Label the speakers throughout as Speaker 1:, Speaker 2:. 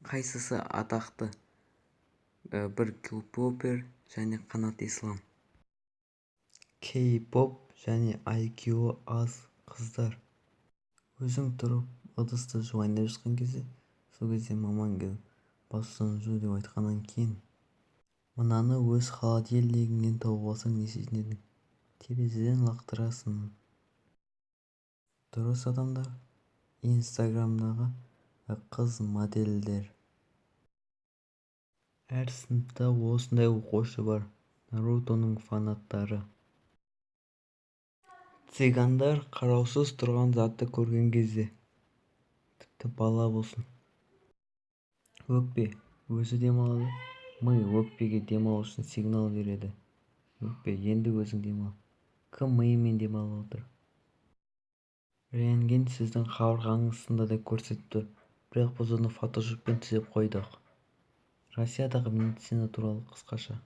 Speaker 1: Қайсысы атақты? Бір кей-попер және Қанат Ислам.
Speaker 2: Кей-поп және IQ-ы аз қыздар. Өзің тұрып ыдысты жуайын деп жатқан кезде, сол кезде мамаң келіп «Посуданы жу» деп айтқаннан кейін. Мынаны өз холодильнигіңнен тауып алсаң не істейтін едің? Терезеден лақтырасың. Дұрыс адамдар. Инстаграмдағы қыз модельдер. Әр сыныпта осындай оқушы бар. Нарутоның фанаттары. Цыгандар қараусыз тұрған затты көрген кезде, тіпті бала болсын. Өкпе өзі демалады. Ми өкпеге демалу үшін сигнал береді. Өкпе: «Енді өзің демал». Кім миымен демалып отыр? Рентген сіздің қабырғаңыз сынды деп көрсетіп тұр, бірақ біз оны фотошоппен түзеп қойдық. Россиядағы медицина туралы қысқаша.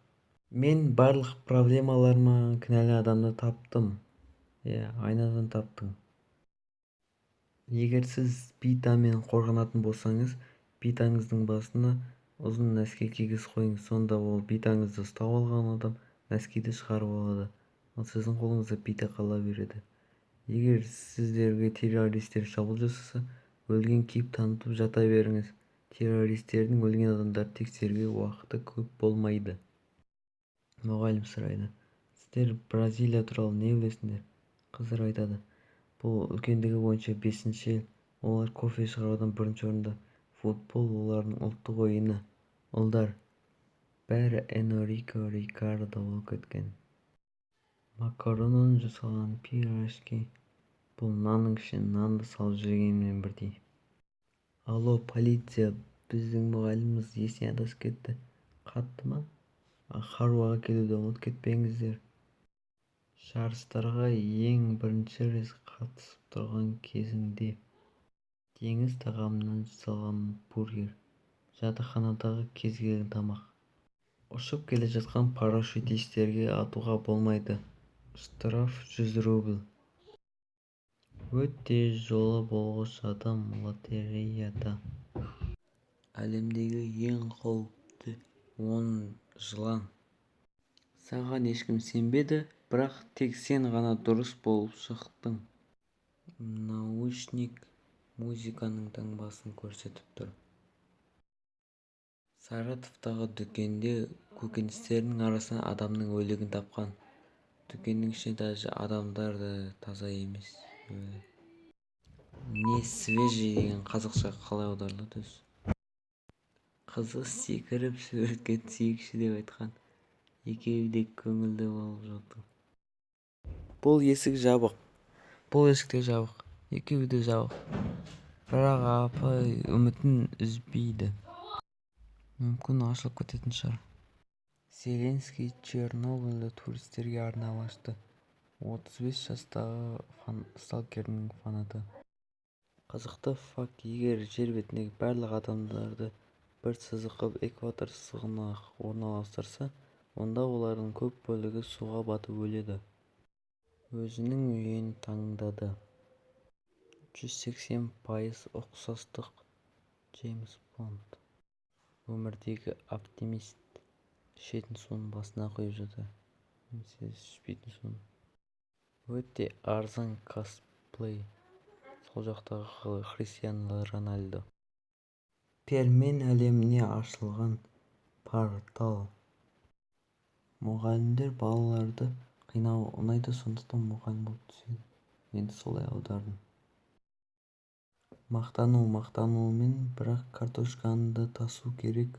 Speaker 2: Мен барлық проблемаларыма кінәлі адамды таптым. Иә, айнадан таптың. Егер сіз битамен қорғанатын болсаңыз, битаңыздың басына ұзын носки кигізіп қойыңыз. Сонда ол битаңызды ұстап алған адам носкиді шығарып алады, ал сіздің қолыңызда бита қала береді. Егер сіздерге террористер шабуыл жасаса, өлген кейіп танытып жата беріңіз. Террористердің өлген адамдарды тексеруге уақыты көп болмайды. Мұғалім сұрайды: «Сіздер Бразилия туралы не білесіңдер?» Қыздар айтады: «Бұл үлкендігі бойынша бесінші ел. Олар кофе шығарудан бірінші орында. Футбол олардың ұлттық ойыны». Ұлдар: «Бәрі Энрико Рикардо болып кеткен». Макароннан жасалған пирожки. Бұл нанның ішіне нанды салып жегенмен бірдей. Алло, полиция, біздің мұғаліміміз есінен адасып кетті. Қатты ма? Харуаға келуді ұмытып кетпеңіздер. Жарыстарға ең бірінші рет қатысып тұрған кезіңде. Теңіз тағамынан жасалған бургер. Жатақханадағы кез келген тамақ. Ұшып келе жатқан парашютистерге атуға болмайды. Штраф 100 рубль. Өте жолы болғыш адам лотереяда. Әлемдегі ең қауіпті 10 жылан. Саған ешкім сенбеді, бірақ тек сен ғана дұрыс болып шықтың. Наушник музыканың таңбасын көрсетіп тұр. Саратовтағы дүкенде көкөністердің арасынан адамның өлігін тапқан. Дүкеннің ішінде даже адамдар да таза емес, өлі. Не свежий деген қазақша қалай аударылады өзі? Қызы секіріп суретке түсейікші деп айтқан. Екеуі де көңілді болып жатыр. Бұл есік жабық, бұл есік те жабық, екеуі де жабық, бірақ апай үмітін үзбейді. Мүмкін, ашылып кететін шығар. Зеленский Чернобыльді туристерге арнап ашты. 35 жастағы сталкердің фанаты. Қызықты факт: егер жер бетіндегі барлық адамдарды бір сызық қылып экватор сызығына орналастырса, онда олардың көп бөлігі суға батып өледі. Өзінің үйін таңдады. 180% ұқсастық. Джеймс Бонд. Өмірдегі оптимист. Ішетін суын басына құйып жатыр немесе ішпейтін суын. Өте арзан косплей. Сол жақтағы Христиану Роналду. Пермен әлеміне ашылған портал. Мұғалімдер балаларды қинауы ұнайды, сондықтан мұғалім болып түседі. Енді солай аудардым. Мақтану мақтануымен, бірақ картошканы да тасу керек.